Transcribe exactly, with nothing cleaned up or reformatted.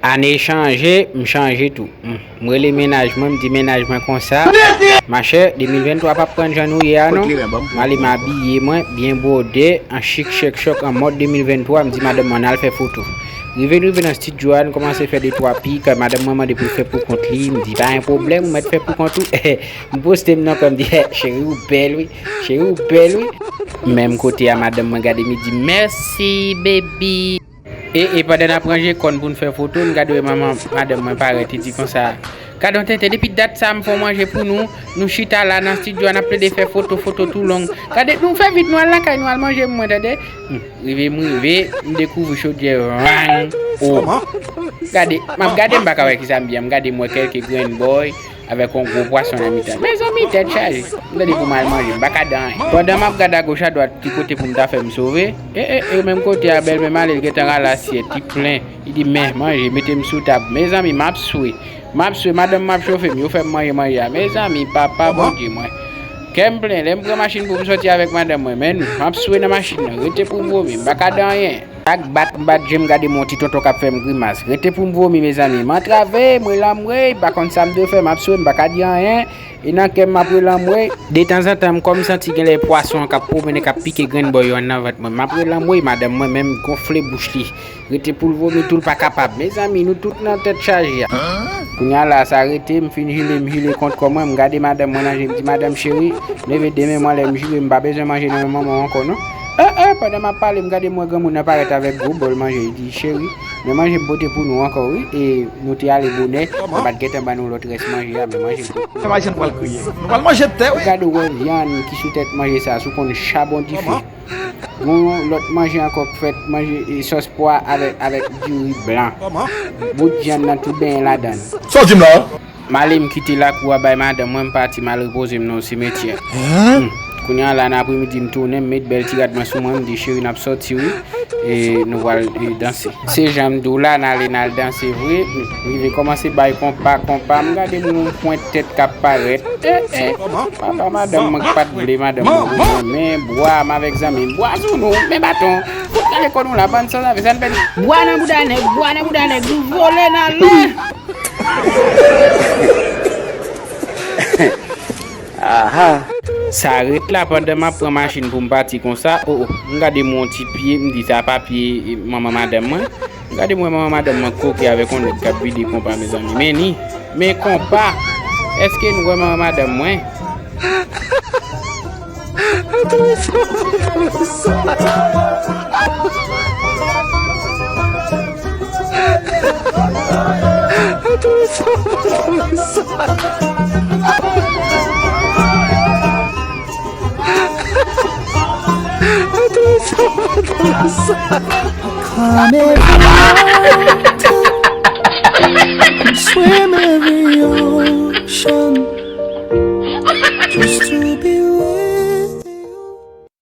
Ane chanje, m chanje tou. M, m rele mennaj mwen, m di mennaj mwen konsa, machè, de mil venntwa p ap pran jan nou ye a non. M ale m abiye mwen, byen bwode, an chik chèk chòk, an mòd de mil venntwa, m di madanm mwen, ann al fè foto. Rive n rive nan estidyo a, n kòmanse fè de twa pik, madanm mwen mande pou l fè pou kont li, m di pa gen pwoblèm, ou mèt fè pou kont ou. M poste m nan kò, m di, cheri, ou bèl wi, cheri, ou bèl wi. Menm kote a, madanm mwen gade m, li di, mèsi, baby. E, e pandan n ap ranje kò n pou n fè foto, n gade wè manman madanm mwen parèt, li di konsa, gade yon tenten, depi dat sa a m fè yon manje pou nou, nou chita la nan estidyo a, n ap plede fè foto, foto tou long. Gade, nou fè vit, nou al lakay nou al manje pou mwen, tande. Hmm, rive m rive, m dekouvri chodyè, vang, o. Gade, m ap gade, m pa ka wè kisa m byen, m gade m wè kèlke grenn bòy, avèk yon gwo pwason nan mitan. Mezanmi, tèt chaje. M tande pou m al manje, m pa ka di anyen. Pandan m ap gade agoch adwat ki kote pou m ta fè m sove, e, e, e, menm kote a, bèlmè m ale, l gentan rale asyèt, li plen. Li di, men, manje, mete m sou tab. Mezanmi, m ap swe. M ap swe, madanm m ap chofe m, yo fè m manje manje a. Mezanmi, papa Bondye mwen. Kè m plen, lè m pran machin pou m sòti avèk madanm mwen, men nou, m ap swe nan machin nan, rete pou m vomi, m pa ka di anyen. Chak bat m bat je m, gade m yon ti tonton k ap fè m grimas. Rete pou m vomi, mezanmi. M antrave, m rele anmwey, m pa konn sa m dwe fè, m ap swe, m pa ka di anyen. E nan kè m, m ap rele anmwey. Detanzantan, m kòm santi genlè pwason an k ap pwomennen, k ap pike grenn bòy yo anndan vant mwen. M ap rele anmwey, madanm mwen menm gonfle bouch li. Rete pou l vomi tou, l pa kapab. Mezanmi, nou tout nan tèt chaje a. Kounye a la, sa rete, m fin jile, m jile kont kò mwen, m gade madanm mwen nan je, m di, madanm cheri, leve de men m anlè, m jire, m pa bezwen manje nan men manman w ankò non. E, e, pandan m ap pale, m gade m wè granmoun nan parèt avèk gwo bòl manje. Li di, cheri, men manje m pote pou nou ankò wi. E nou te ale bonè, mwen pa t gentan ban nou lòt rès manje a, men manje m pote pou nou. Mwen pral kriye. Nou pral manje tè wi. Gade w wè vyann ki sou tèt manje sa, sou konn chabon dife. Gon lòt manje ankò k fèt, manje, e, sòs pwa avèk, avèk diri blan. Bout vyann nan tou benyen ladan l. Sa w di m la? M ale m kite lakou a bay madanm mwen, m pati, m al repoze m nan yon simetyè. Hmm. Kounye a la nan apremidi m tounen, m met bèl ti rad mwen sou mwen, m di, cheri, n ap sòti wi. E nou pral, e, danse. Se jan m di w la, n ale n al danse vre. Hmm. M rive kòmanse bay konpa, konpa, m gade m yon pwent tèt k ap parèt. E, e, papa madanm mwen k pa t vle madanm mwen pou mwen, men bwa m avèk zanmi m, bwa sou nou, men baton. Fout gade kò nou la, bann sanzave, sa n pèdi. Bwa nan bouda nèg, bwa nan bouda nèg, nou vole n ale. Aha. Sa ret la pandan m ap pran machin pou m pati konsa. O, o, m gade m yon ti pye, m di sa pa pye, e, manman madanm mwen. M gade m wè manman madanm mwen koke avèk yon nèg k ap vide konpa, mezanmi. Men ni, men konpa. Èske nou wè manman madanm mwen? Come every night. Swim every